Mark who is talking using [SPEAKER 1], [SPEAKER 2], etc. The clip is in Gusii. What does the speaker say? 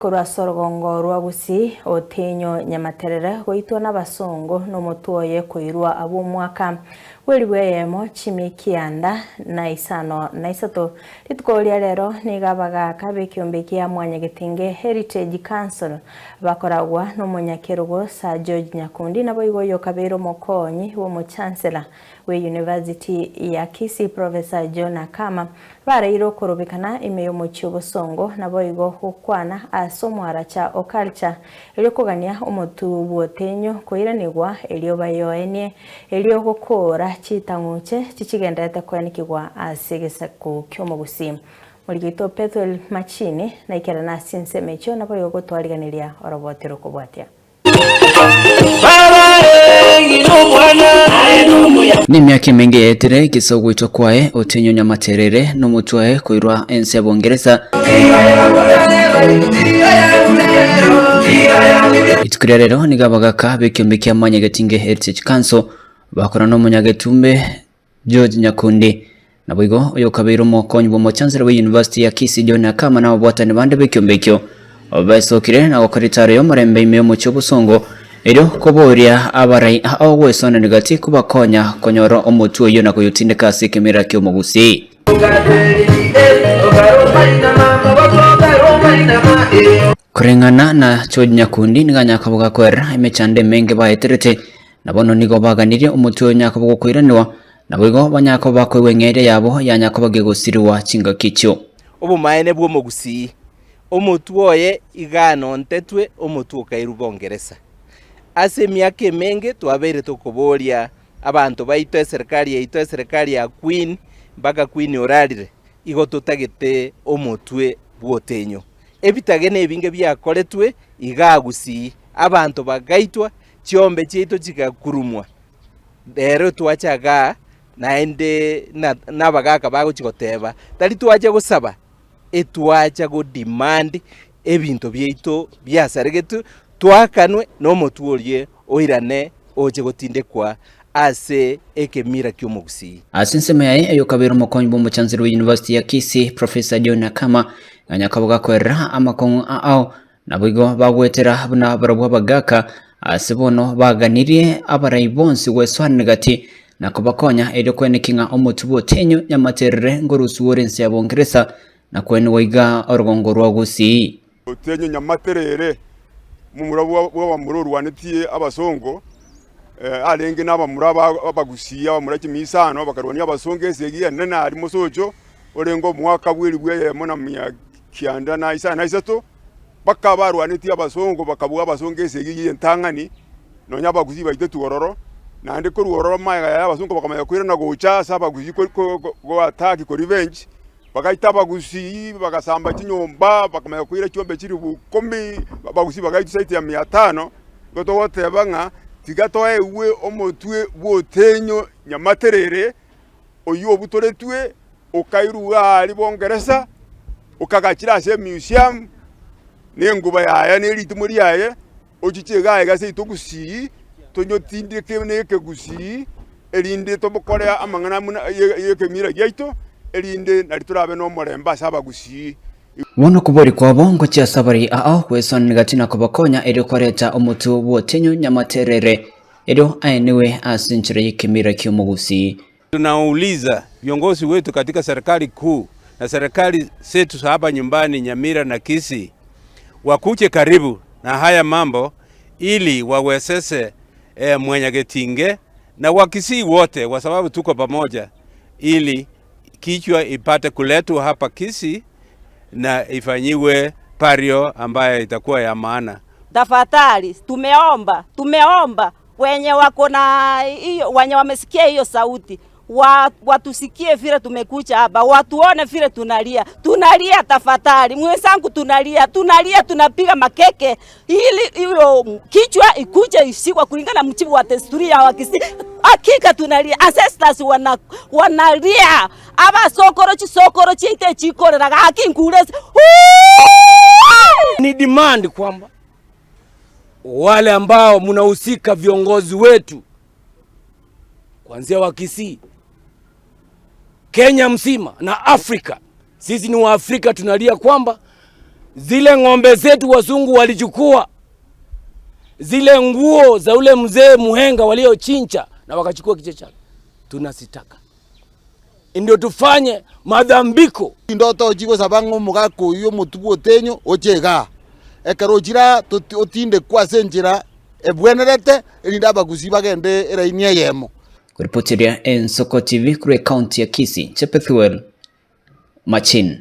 [SPEAKER 1] Korwa ase orogongo rwa Gusii, Otenyo Nyamaterere goitwa nabasongo nomotwe oye koirwa abwo omwaka bw'elibu eyemo chimi kianda na isano na isato. Rituko ria rero nigo abagaaka b'ekiombe kia Mwanyagetinge Heritage Council bakoragwa nomonyakerogo Sir George Nyakundi naboigo oyokabeire omokonyi bw'omochancellor bwe University ya Kisii Professor John Akama Bareire okorobekana ime y'omochie obosongo, naboigo gokwana ase omoaracha o culture, erio kogania omotu bw'otenyo koiranigwa erio bayoenie, erio gokoora chitang'uche chichigenderete koenikigwa ase egesaku ki'omogusii. Morigeito Pethuel Machini naikerane ase chinsemo echio naboigo gotwariganeria oroboti rokobwatia.
[SPEAKER 2] Nemiaka emenge yaetire gese ogoitwa kwaye Otienyo Nyamaterere nomotwe oye koirwa ense ya Bongeresa. Rituko ria rero nigo abagaka b'ekiombe kia Mwanyagetinge Heritage Council bakora nomonyagetumbe George Nyakundi. Naboigo oyokabeire omokonyi bw'omochansela bwe University ya Kisii John Akama na ababwatani bande b'ekiombe ekio besokire na gokora etaaro y'omorembe ime y'omochie obosongo erio koboria abarai ao gwesonania gati kobakonya konyora omotwe oyio na koyotindeka ase ekemira ki'omogusii. Koreng'ana na George Nyakundi nigo anyakaboga koerera emechando emenge baeterete Na bono nigo baganirie omotwe o Yakobo gokoiranigwa, naboigo banyakoba bakoigwa eng'eria yabo ya Yakobo gegosirigwa chingaki echio.
[SPEAKER 3] Obomaene bw'omogusii, Omotwe oye iga anontetwe omotwe okairwe Bongeresa. Ase emiaka emenge twabeire tokoboria abanto baito eserikari yaito eserikari ya Queen mpaka Queen orarire igo totagete omotwe bw'otenyo. Ebitage nebinge biakoretwe igaa Gusii, abanto bagaitwa Chiombe chiaito chigakurumwa, rero twacha igaa, naende nabagaaka bagochia goteba, tari twacha gosaba, etwacha go demand ebinto biaito biasaregetwe, twakanwe na omotwe oria oirane oche gotindekwa ase ekemira ki'omogusii.
[SPEAKER 2] Ase ensemo yaye oyokabeire omokonyi bw'omochanziri bwe University ya Kisii, Professor John Akama, ganyakaboga koerera amakong'u ao Naboigo bagwetera buna barabwo abagaaka, ase bono baganirie abarai bonsi gwesoanania gati, na kobakonya erio kweneki ng'a omotwe bw'otenyo nyamaterere ngorusigwe ore ense ya Bongeresa, na kwenigwa iga orogongo rwa Gusii.
[SPEAKER 4] Otenyo nyamaterere, omomura bw'abamura orwanetie abasongo, arenge nabamura abagusii, abamura chimisano, bakarwania abasongo esegi enene aria mosocho, orenge omwaka bw'elifu eyemo na mia kianda na isano na isato, mpaka barwanetie abasongo bakabua abasongo esegi eyio entang'ani, nonya abagusii baitetwe ororo, naende korwa ororo magega yaye abasongo bakamanya koirana gocha ase abagusii ko- ko- ko go attack ko revenge, bagaita abagusii bagasamba chinyomba, bakamanya koira chiombe chilifu ikomi, abagusii bagaitwa zaidi ya mia tano, igo togoteba ng'a tiga toegwe omotwe bwa otenyo nyamaterere, oyio obutoretwe okairwa aria bongeresa, okagachire ase emuseum, na enguba yaye na eritimo riaye, ochiche iga iga seito gusii, tonyotindeke na ekegusii, erinde tobokore amang'ana buna ye ekemira giaito, erinde nari torabe na omorembe ase abagusii.
[SPEAKER 2] Bono okobori kwabo ngochia ase abarei ao gwesonera gati na kobakonya erio koreta omotwe bw'otenyo nyamaterere, erio aenigwe ase enchera y'ekemira ki'omogusii.
[SPEAKER 5] Tunauliza viongozi wetu katika serikali kuu na serikali zetu za hapa nyumbani Nyamira na Kisii wakuje karibu na haya mambo ili wawezeshe eh, Mwanyagetinge na Wakisii wote kwa sababu tuko pamoja ili kichwa ipate kuletwa hapa Kisii na ifanyiwe pario ambayo itakuwa ya maana.
[SPEAKER 6] Tafadhali tumeomba, tumeomba wenye wako na hiyo, wenye wamesikia hiyo sauti wa, watusikie vile tumekuja hapa, watuone vile tunalia, tunalia tafadhali, mwenzangu, tunalia, tunalia, tunapiga makeke ili hiyo kichwa ikuje ishikwa kulingana na mjibu wa desturi ya Wakisii. Hakika tunalia, ancestors wana wanalia abasokoro chisokoro chiaito echikorera gaki nkure
[SPEAKER 7] Ni demand kwamba wale ambao mnahusika, viongozi wetu kuanzia wa Kisii, Kenya mzima na Afrika, sisi ni Waafrika, tunalia kwamba Zile ng'ombe zetu wazungu walichukua, zile nguo za ule mzee muhenga waliochinja na wakachukua kichwa chake, tunazitaka ndio tufanye madhambiko.
[SPEAKER 8] Ndoto chigosaba ng'a omogaka oyio omotubo otenyo oche igaa, ekero ochire aa otindekwe ase enchera ebwenerete, erinde abagusii bagende eraini eyemo.
[SPEAKER 2] Koripoteria Ensoko TV korwa ekaunti ya Kisii, Chepethuel Machin.